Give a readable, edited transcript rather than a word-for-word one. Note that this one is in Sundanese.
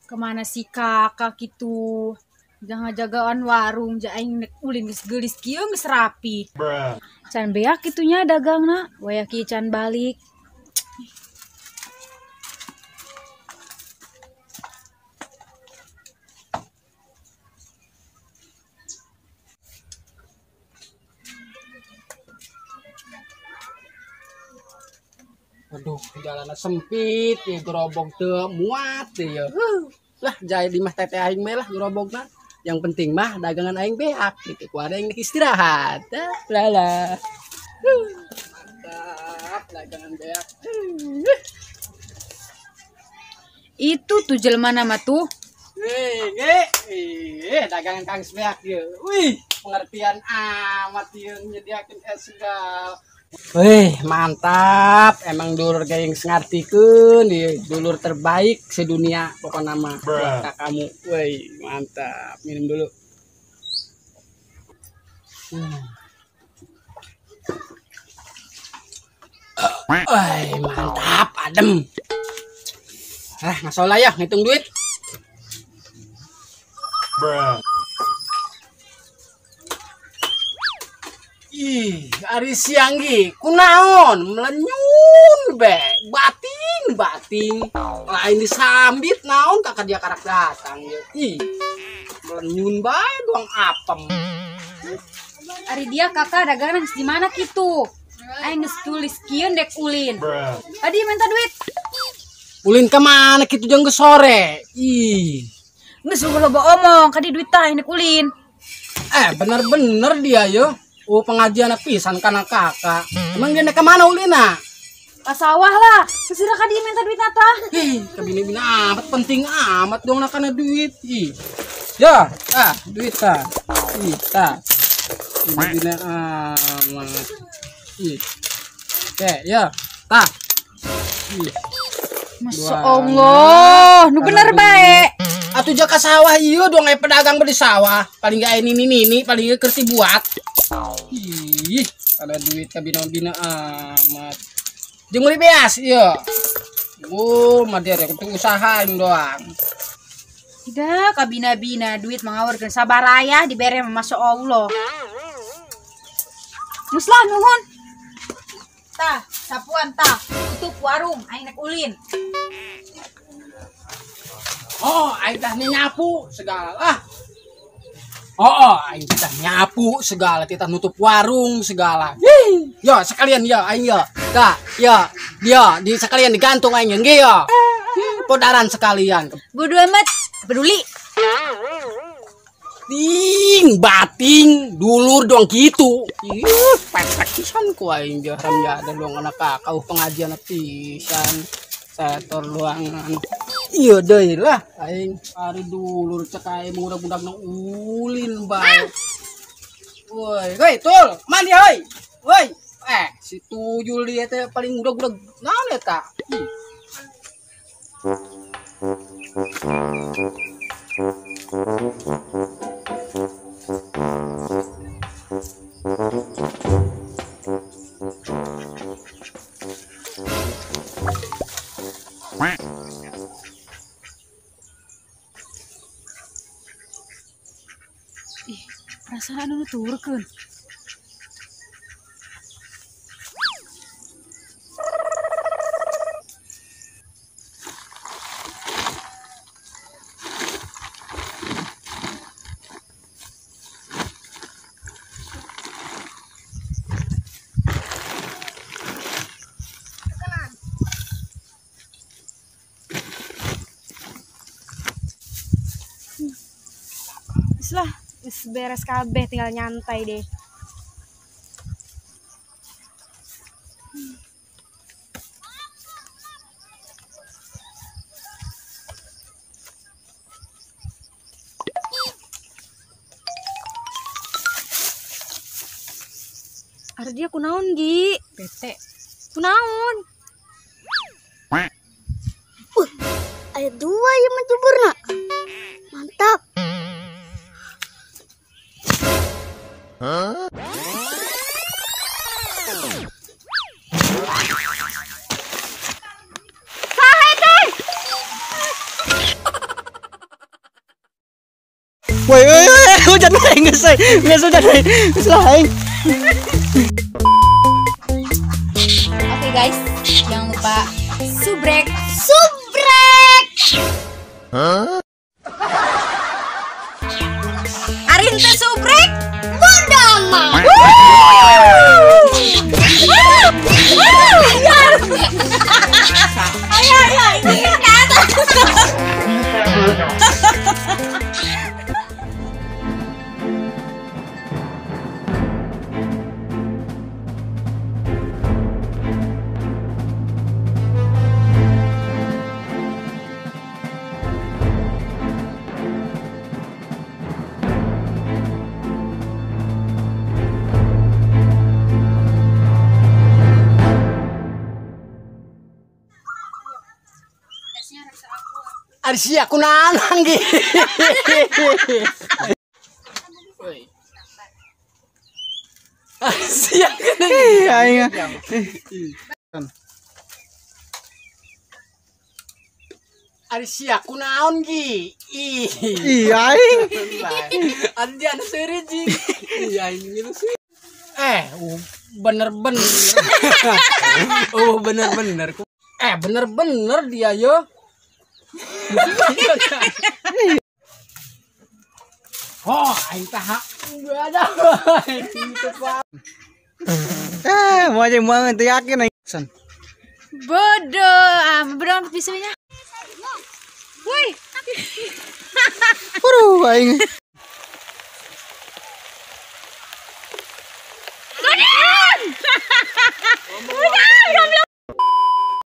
Kemana si kakak gitu? Jangan jagaan warung, aing nek ulin geus geulis kieu geus rapi. Can beak kitunya dagangna, waya kieu can balik. Aduh, jalannya sempit, ya gerobok teu muat ya. Lah, jaya di mah teteh aing mah lah gerobokna. Yang penting mah dagangan aing beak gitu. Ku ada yang istirahat. Lala. Mantap dagangan beak. Itu tuh jelema nama tuh. Dagangan Kang beak ieu. Wih, pengertian amat ieu nyediakeun es segala. Wih, mantap. Emang dulur geng ngartikeun ieu, dulur terbaik sedunia pokokna mah buat kamu. Wih, mantap. Minum dulu. Wih, mantap, adem. Ah, masalah ya ngitung duit. Ih, ari siang gi, kunaon melenyun be, bating. Lain disambit naon kakak dia karak datang ya. Ih, melenyun bae doang apem. Ari dia kakak dagangan di mana kitu? Aing geus tulis kieu dek ulin. Tadi minta duit. Ulin ke mana kitu jeung geus sore? Ih, geus loba omong, kadi duit tah dek ulin. Bener-bener dia yo. Oh, pengajian pisan kana kakak. Emang dia ke mana ulina? Ke sawah lah. Sesira ka dia minta duit tah. Ih, kabina-bina amat penting amat dong nak kana duit. Ih. Ya, ah, duit tah. Ih, tah. Bina amat. Ih. Oke, ya, tah. Ih. Masya Allah, nu bener bae. Atuh jaka sawah ieu dong aya pedagang beli sawah. Paling gak ini nini paling gak kerti buat. Ih, ada duit kabina-bina amat. Jeung meuli beas ieu. Oh, mah dia rek usaha aing doang. Tidak, kabina-bina duit mengawarkeun sabaraya dibere mah masya Allah. Geus lah nuhun. Tah, sapuan tah, tutup warung aing rek ulin. Oh, aing tah nyapu segala. Ah. Oh, aing tah nyapu segala, titah nutup warung segala. Hih. Yo, sekalian yo aing yo. Tah, yo, dia di sekalian digantung aing nggih yo. Podaran sekalian. Bodo amat, peduli. Ting, bating, dulur dong gitu. Ih, pepek pisan ku aing jaram ya ada doang anak kakak pengajian pisan. Setor doangan. Iya deui lah aing ari dulur cek aing mudah-mudah nang ulin bae. Woi, woi tul, mandi hoi. Woi, si tuyul dia teh paling udah-udah naon eta? Ih, perasaan anu turkeun. Lah, beres kabeh tinggal nyantai deh. Ada dia kunaon Gi? Bete. Kunaon? Ada dua yang mencuburna. Mantap. Huh? Saha teh? Woi, woi, hujan aing geus geus hujan aing. Geus lah aing. Oke guys, jangan lupa subrek. Subrek. Hah? Arin teh subrek. Bodoh amat. Ayo, ayo, ini kan. Arsia kunanang gi. Arsia aing. Arsia kunaon gi. Ih aing. Andi anu seuri ji. Iya aing gitu sih. Bener-bener. Oh bener-bener. Bener-bener dia yo. Oh, aing tah enggak ada. Mau aja mau teu yakin aing. Bodoh, bodoh pisaunya. Woi. Waduh, aing. Udah, goblok.